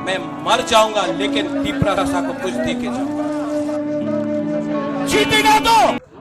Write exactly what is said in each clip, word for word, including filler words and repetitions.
मैं मर जाऊंगा, लेकिन तिपरा भाषा को कुछ दे के जाऊंगा। जीतेगा तो।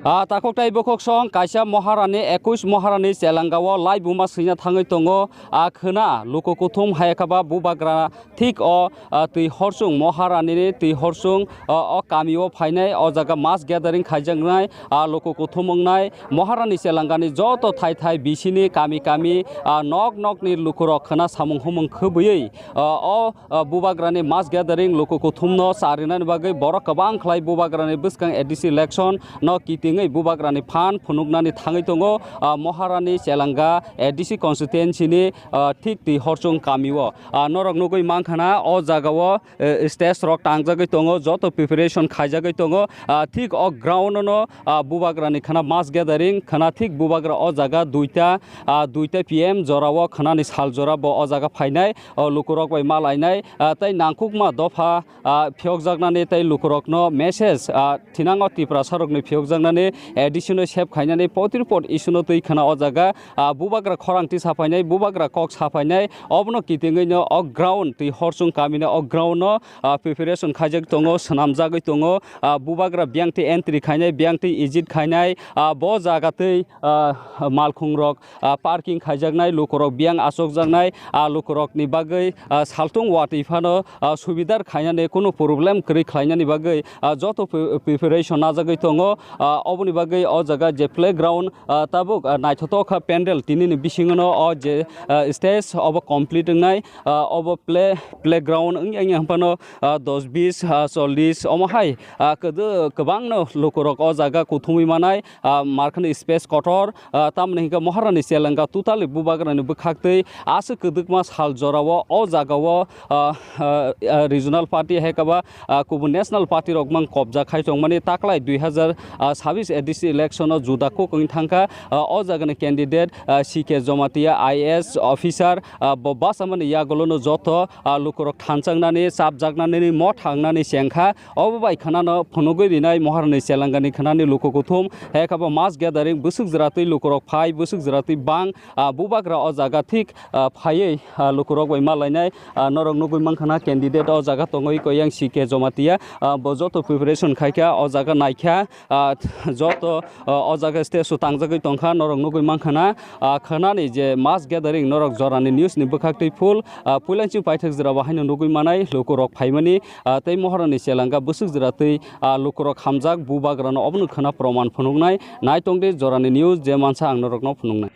Ah, takhuk tai bukhuk song kaisa Maharani, ekush Maharani chelangao lai buma swina thangwi tongo. Ah, khwna luku kuthum hai kha ba bubagra thik o, ah, twi horsung Maharani ni twi horsung, ah, o kami o phainai, o jaga mass gathering khaijaknai, ah, luku kuthum wngnai. Maharani chelangani joto thai thai bisini kami kami, ah, nok nok ni lukurok khwna samung humung khwbwiwi, ah, o ah, bubagrani mass gathering luku kuthumno charinani bagwi borok kwbang khlai bubagrani bwskang A D C election no kitingwi bubagrani phan phunuknani thangwi tongo, ah, Maharani Chelanga A D C constituency ni, ah, thik twi horsung kamio. Ah, norok nugwi mankha na o jagao, eh, stage rok tangjagwi tongo, joto preparation khaijagwi tongo. Ah, thik o ground no, ah, bubagrani khana mass gathering khana thik bubagra o jaga duita, ah, duita P M jorao khanani sal jora bo o jaga phainai. O lukurok bai ma lainai, ah, tei nangkukma dopha, ah, phiyokjaknani tei lukurokno message, ah, thinango Tiprasarokni phiyokjaknani A D C no save khainani potir pot issue no twi khana o jaga, ah, bubagra khorang twi saphainai, bubagra kok saphainai, obono kitingwino o ground twi horsung kamino o ground no, ah, preparation khaijak tongo, swnamjagwi tongo, ah, bubagra biyang twi entry khainai, biyang twi exit khainai, ah, bo jaga twi, ah, malkhungrok ah, parking khaijaknai, lukurok biyang achukjaknai, ah, lukurokni bagwi, ah, saltung watwi phano, ah, subidar khainani kunu problem kwrwi khlainani bagwi, ah, joto pre-, preparation najagwi tongo. Ah, oboni bagwi o jaga je playground, ah, tabuk, ah, naithotok kha pandal tinini bisingono o je, ah, stage obo complete wngnai, ah, obo play, playground wngya wngya phano, ah, dos bis, ah, chollis omo hai, ah, kwdw-, kwbangno lukurok o jaga kuthumwi manai, ah, markhani space kotor, ah, tamoni hinkhe Maharani Chelanga totally bubagrani bwkhaktwi aswk kwdwkma sal jorao o jagao, ah, ah, ah, regional party hai khe ba, ah, kubun national party rok mang kobja khai tongmani taklai dui hazar sabis A D C election o juda kuk wng thangkha, ah, o jagani candidate, ah, C K Jomatia I A S officer, ah, bo bwsamani yagulono joto, ah, lukurok thanchaknani, chapjaknani, motha wngnani chengkha. Obo bai khwnano phunugwi rinai Maharani Chelangani khwnani luku kuthum, hai khe bo mass gathering bwswk jwra twi lukurok phai, bwswk jwra twi bang, ah, bubagra o jaga thik, ah, phaiwi, ah, lukurok bai ma lainai, ah, norok nugwi mankha na candidate o jaga tongwi koyang C K Jomatia, ah, bo joto preparation khaikha o jaga naikha, ah, joto, ah, o jaga stage o tangjagwi tongkha norok nugwi mankha na, ah, khwnani je mass gathering norok jorani news ni bwkhaktwi full, ah, puilansing paithak jora bo haino nugwi manai lukurok phaimani, ah, tei Maharani Chelanga bwswk jora twi, ah, lukurok hamjak bubagrano obono khwna proman phunuknai. Naitongdi jorani news je mansa ang norokno phunuknai.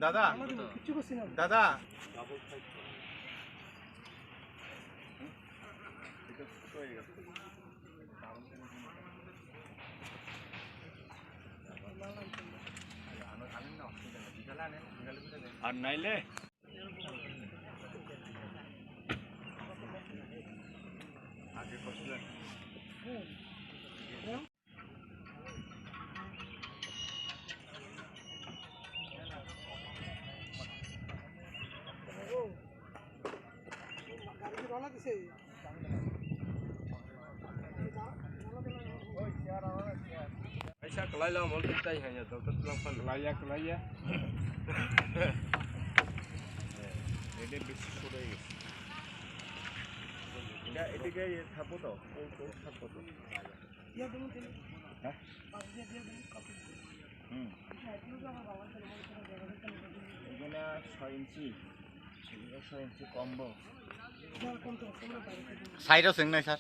Dada, dada. Ar naile. Kaisa kwlai la mol tai hanya to to lang pan. Kwlaiya, kwlaiya. Ede bisi sudai. Ede ede ke ye thapo to, kol kol thapo to. Ha? Hmm. Ede na soi inchi. Side o sing nai, sir.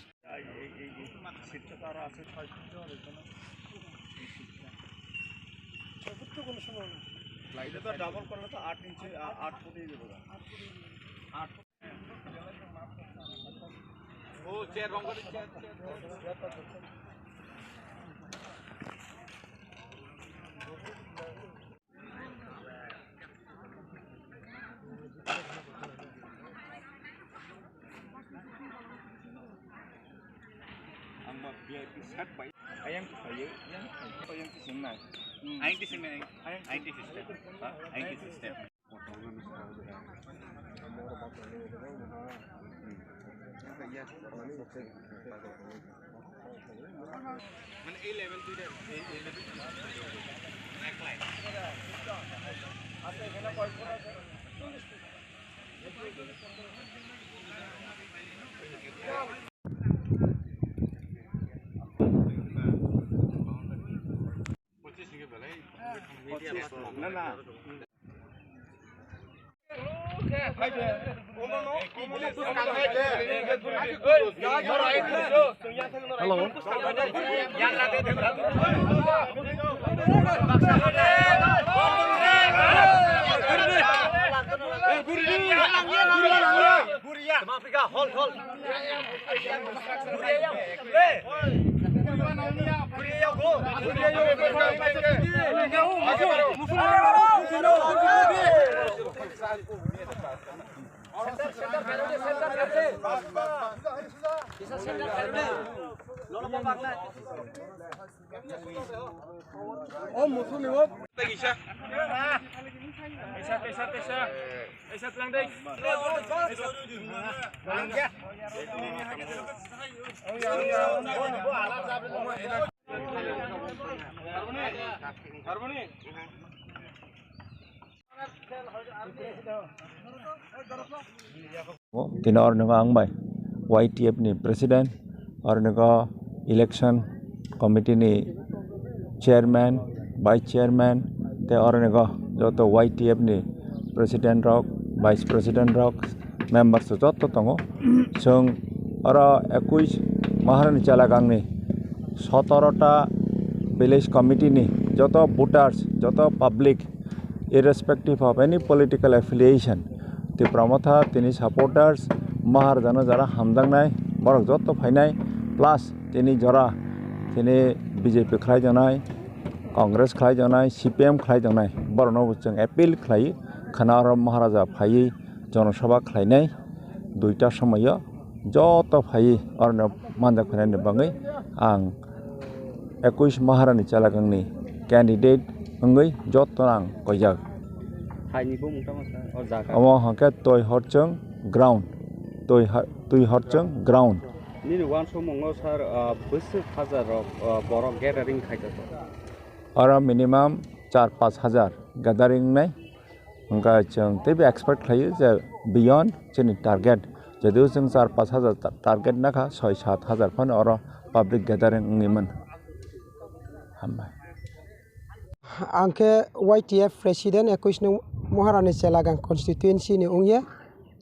এটা তো ডাবল করলে তো আট ইঞ্চি, আ-, আট ফুট হয়ে যাবে। আট ফুট। ও, চেয়ার রং করে, chair, chair. Ang ba V I P set bai. Ayang ki bai, ayang ki bai. Ayang ki sing nai. Ayang ki sing nai. Ayang ki system. Ha? Ayang ki system. মানে এই লেভেল দুইটা, এই, এই লেভেল দুইটা। এক লাইন। আচ্ছা, এখানে কয় ফুট আছে? চল্লিশ foot. Tini oro nwngo ang bai Y T F ni president, oro nwngo election committee ni chairman, vice chairman, tei oro nwngo joto Y T F ni president rok, vice president rok, members joto tongo. Chwng oro ekush Maharani Chelagangni sotoro ta village committee ni joto voters, joto public, irrespective of any political affiliation, Tipra Motha tini supporters, Maharajano jara hamjaknai, borok joto phainai, plus tini jora tini B J P khlai tongnai, Congress khlai tongnai, C P M khlai tongnai, borokno bo chwng appeal khlai, khwna oro Maharaja phaiwi jonosabha khlainai duita somoio joto phaiwi oroni manjak phainani bagwi ang ekush Maharani Chelagangni candidate wngwi jotono ang koijak. Haini bumung tamo sa o jaga? Omo hwnkhe Twi Horchwng ground, Twi ha-, Twi Horchwng ground. Nini uansumungo sir, ah, bwswk hajar rok, ah, borok gathering khaijak? Oro minimum char panch hajar gathering wngnai. Hwnkhe chwng teibo expect khlaio je beyond chini target, jodio chwng char panch hajar ta-, target nakha, soi sat hajar phano oro public gathering wngwi mano. Hambai. Ang khe Y T F president ekush nung Maharani Chelagang constituency ni wngya.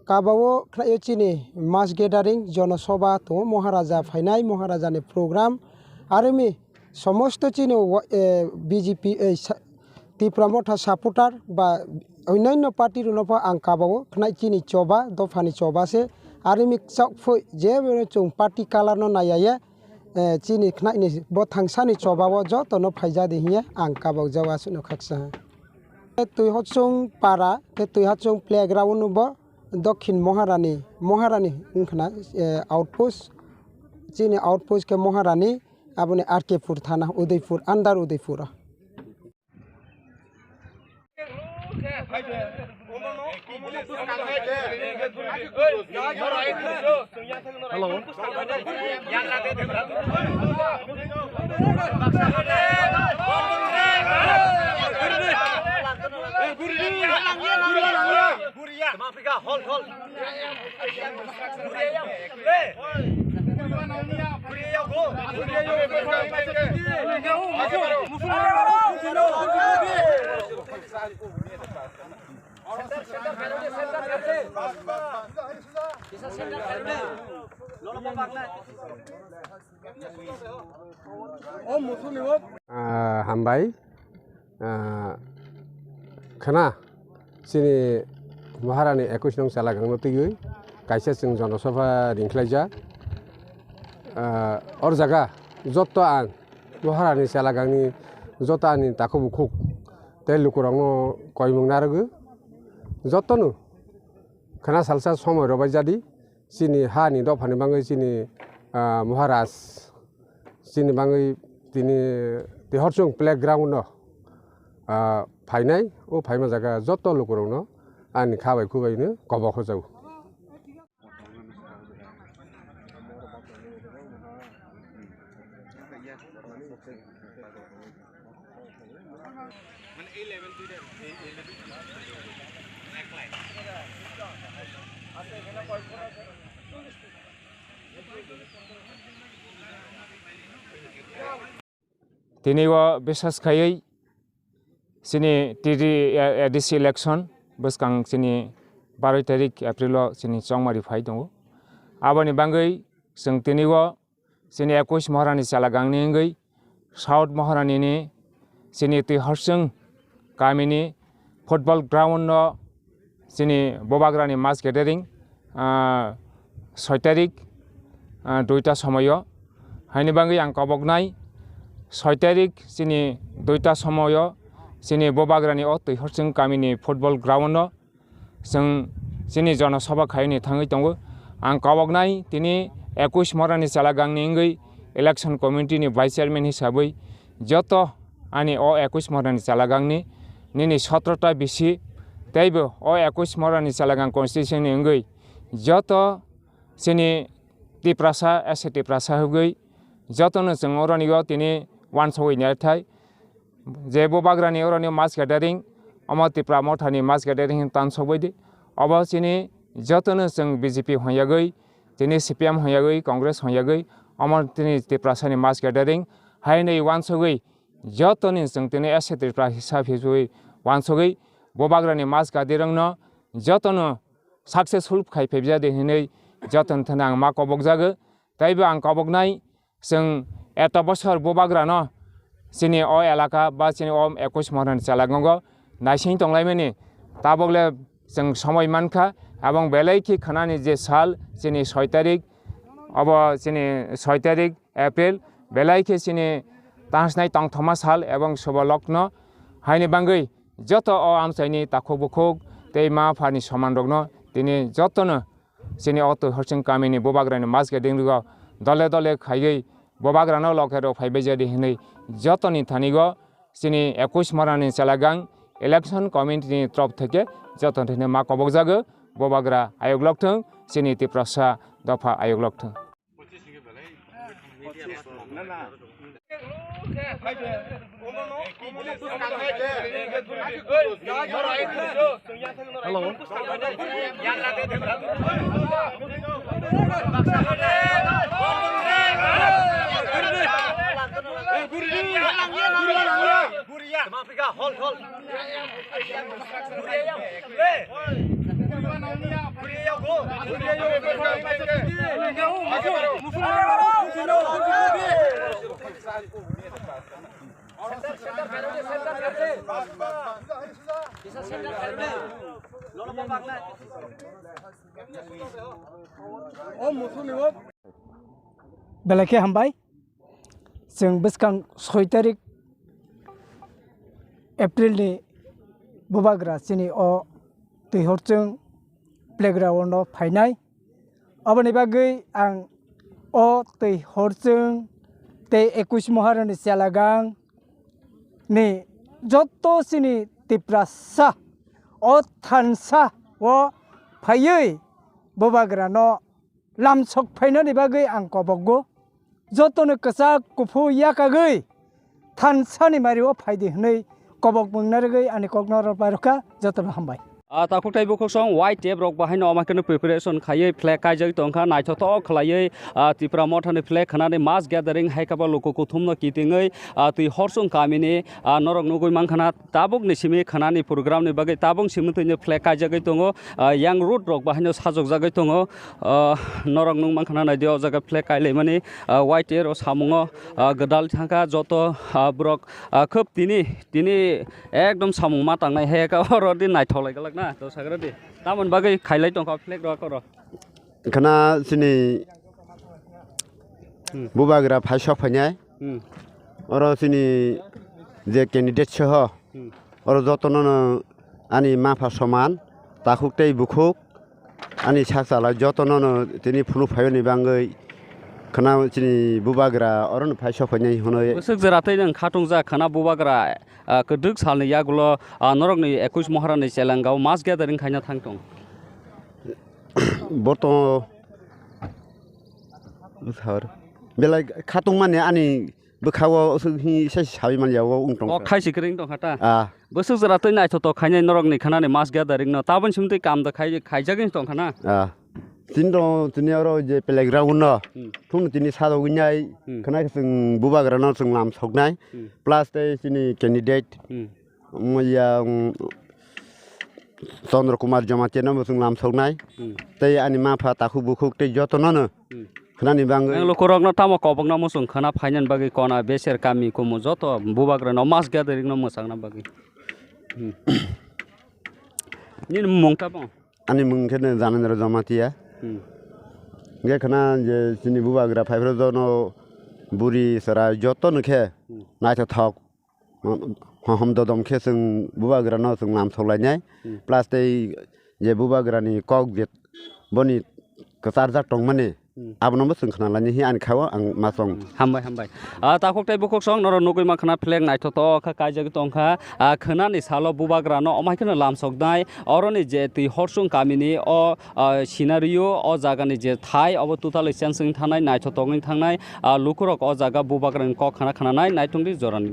Kabao khlaio chini mass gathering, jonosobha tongo, Maharaja phainai, Maharajani program. Arimi somosto chini wa-, eh, B J P, eh, sa-, Tipra Motha supporter ba onyaino party rokno pho ang kabao khnai chini choba, dophani choba se. Arimi chok phoi je chwng party color no naiya ye, eh, chini khnai ni bo thangsani choba o joto no phaija di hiya ang kabao jaga suno khaksa. Twi Horchwng para, khe Twi Horchwng playground no bo Dokhin Maharani, Maharani wngkhana, eh, outpost, chini outpost khe Maharani, aboni R K pur thana, Udaipur, under Udaipur. Hello. Ah, hambai. Ah, khna chini Maharani ekush nung Chelagangno twiwi kaisa chwng jonosabha ringkhlaijak. Ah, or jaga joto ang Maharani Chelagangni joto ani takhuk bukhuk tei lukurokno koimung narwgwi jotono khna salsa somoi rwbaijadi. Chini hani dophani bagwi chini, ah, Maharaj chini bagwi tini Twi Horchwng playground no, ah, phainai, o phaima jaga joto lukurokno ani kha bai khu bai no kobok hojago. Tini o bisas khaiwi chini T D, A D C election bwskang chini baroi tarik April o chini chongmari phai tongo. Aboni bagwi chwng tini o chini ekush Moharani chwla gangni wngwi South Moharani ni chini Twi Horsing kamini football ground no chini Bubagrani mass gathering, ah, soi tarik, ah, duita somoyo. Haini bagwi ang koboknai soi tarik chini duita somoyo chini Bubagrani o Twi Horsing kamini football ground no chwng chini jonosabha khaini thangwi tongo. Ang koboknai tini ekush Moharani chwla gangni wngwi election committee ni vice chairman hisabwi joto ani o ekush Moharani chwla gangni nini sotro ta bisi teibo o ekush Moharani chwla gang constituency ni wngwi joto chini Tiprasa, S C Tiprasa hwgwi jotono chwng oroni o tini uansugwi naithai. Je Bubagrani oroni mass gathering, omo Tipra Mothani mass gathering hin tansok bai di. Obo chini jotono chwng B J P honyagwi, chini C P M honyagwi, Congress honyagwi, omo tini Tiprasani mass gathering hainwi uansugwi jotoni chwng tini S C Tripura hisab hisabwi uansugwi Bubagrani mass gathering no jotono successful khai phaibya de hinwi joton thani ang ma kobokjago. Taibo ang koboknai chwng eto bosor Bubagrano chini o elaka ba chini o ekush Moharani chwla gango naising tonglaimani tabokle chwng somoi mankha. Abong belai khe khwnani je sal chini soi tarik, obo chini soi tarik April belai khe chini tangsnai tongthoma sal ebong subo lokno haini bagwi joto o amchaini takhuk bukhuk tei ma phani soman rokno tini jotono chini o Twi Horsing kamini Bubagrani mass gathering rwgo dole dole khaiwi Bubagrano loke rok phaibai jadi hinwi jotoni thanigo chini ekush Moharani chwla gang election committee ni torop theke joto thani ma kobokjago Bubagra ayok lokthung chini Tiprasa dopha ayok lokthung. Hello. Belai khe hambai. Chwng bwskang soi tarik April ni Bubagra chini o Twi Horsing playground o phainai. Aboni bagwi ang o Twi Horsing tei ekush Moharani chwla gang ni joto chini Tiprasa o thansa o phaiwi Bubagrano lamsok phainani bagwi ang kobokgo. Jotono kwchak kuphur yakagwi thansani mario phaidi hwnwi kobok mwngnarwgwi ani kokno ropai rwkha. Jotono hambai. Ah, takhuk tei bukhuk song Y T F rok bahaino omakeno preparation khaiwi flag kaijak tongkha, naithothok khwlaiwi, ah, Tipra Mothani flag khwnani mass gathering hai khe bo luku kuthumno kitingwi, ah, Twi Horsing kamini, ah, norok nugwi mankha na. Tabukni simi khwnani program ni bagwi tabuk simi twino flag kaijagwi tongo, ah, yang road rok bahaino sajokjagwi tongo, ah, norok nung mankha na naidi o jaga flag kailaimani, ah, Y T F o samungo, ah, gwdal thangkha joto, ah, borok, ah, khub tini, tini ekdom samung ma tangnai hai kha oro di naithok lai gwlak na to sagra di tamoni bagwi khailai tongkha flag rok oro. Khana chini Hmm. Bubagra phai sok phainai. Hmm. Oro chini je candidate soho. Hmm. Oro jotono no ani mapha soman, takhuk tei bukhuk, ani sak chalai jotono no tini phunu phaiyoni bangwi khana chini Bubagra oro no phai sok phainai hwnwi. Bwswk jora tei nwng khatung jak khana Bubagra, ah, kwdwk salni yagulo, ah, norokni ekush Moharani chelengao mass gathering khaina thang tong. Boto belai khatung mani ani bwkha o aswk hi sai sawi man ya o wng tong. O khai si kring tong kha ta. Ah. Bwswk jora tei naithotok khainai norok ni khanani mass gathering no tabon sim tei kam da khai khaijak wng tong kha na. Ah. Tin do tini oro je playground no. Hmm. Thung tini sado winai Hmm. khana chwng Bubagra no chwng lam soknai. Hmm. Plus tei chini candidate. Hmm. Omo ya, um, Chandra Kumar Jamatia no bo chwng lam soknai. Hmm. Tei ani ma pha takhuk bukhuk tei joto no no. Hmm. Khnani bangwi. Ang lukurok no tamo kobok no muchung khna phainani bagwi kona beser kami kumu joto bubagra no mass gathering no mwchangna bagwi. Hmm. Nini mung tamo? Ani mung khe no Janendra Jamatia. Hmm. Hingke khna je chini bubagra phaiphru jono buri chwrai joto no khe Hmm. naithothok. Hohom dodom khe chwng bubagrano chwng lam soklainai. Hmm. Plus tei je bubagrani kok je boni kwcharjak tongmani, Hmm. abono bo chwng khnalainai hi ani khao ang ma chong. Hambai, hambai. Ah, takhuk tei bukhuk song norok nugwi mankha na flag naithothok kha kaijagwi tongkha. Ah, khwnani salo bubagrano omo hai kheno lam soknai. Oroni je twi horsung kamini o, ah, scenario o jagani je thai obo totally change wngwi thangnai, naithothok wngwi thangnai. Ah, lukurok o jaga bubagrani kok khna khnanai naitongdi jorani.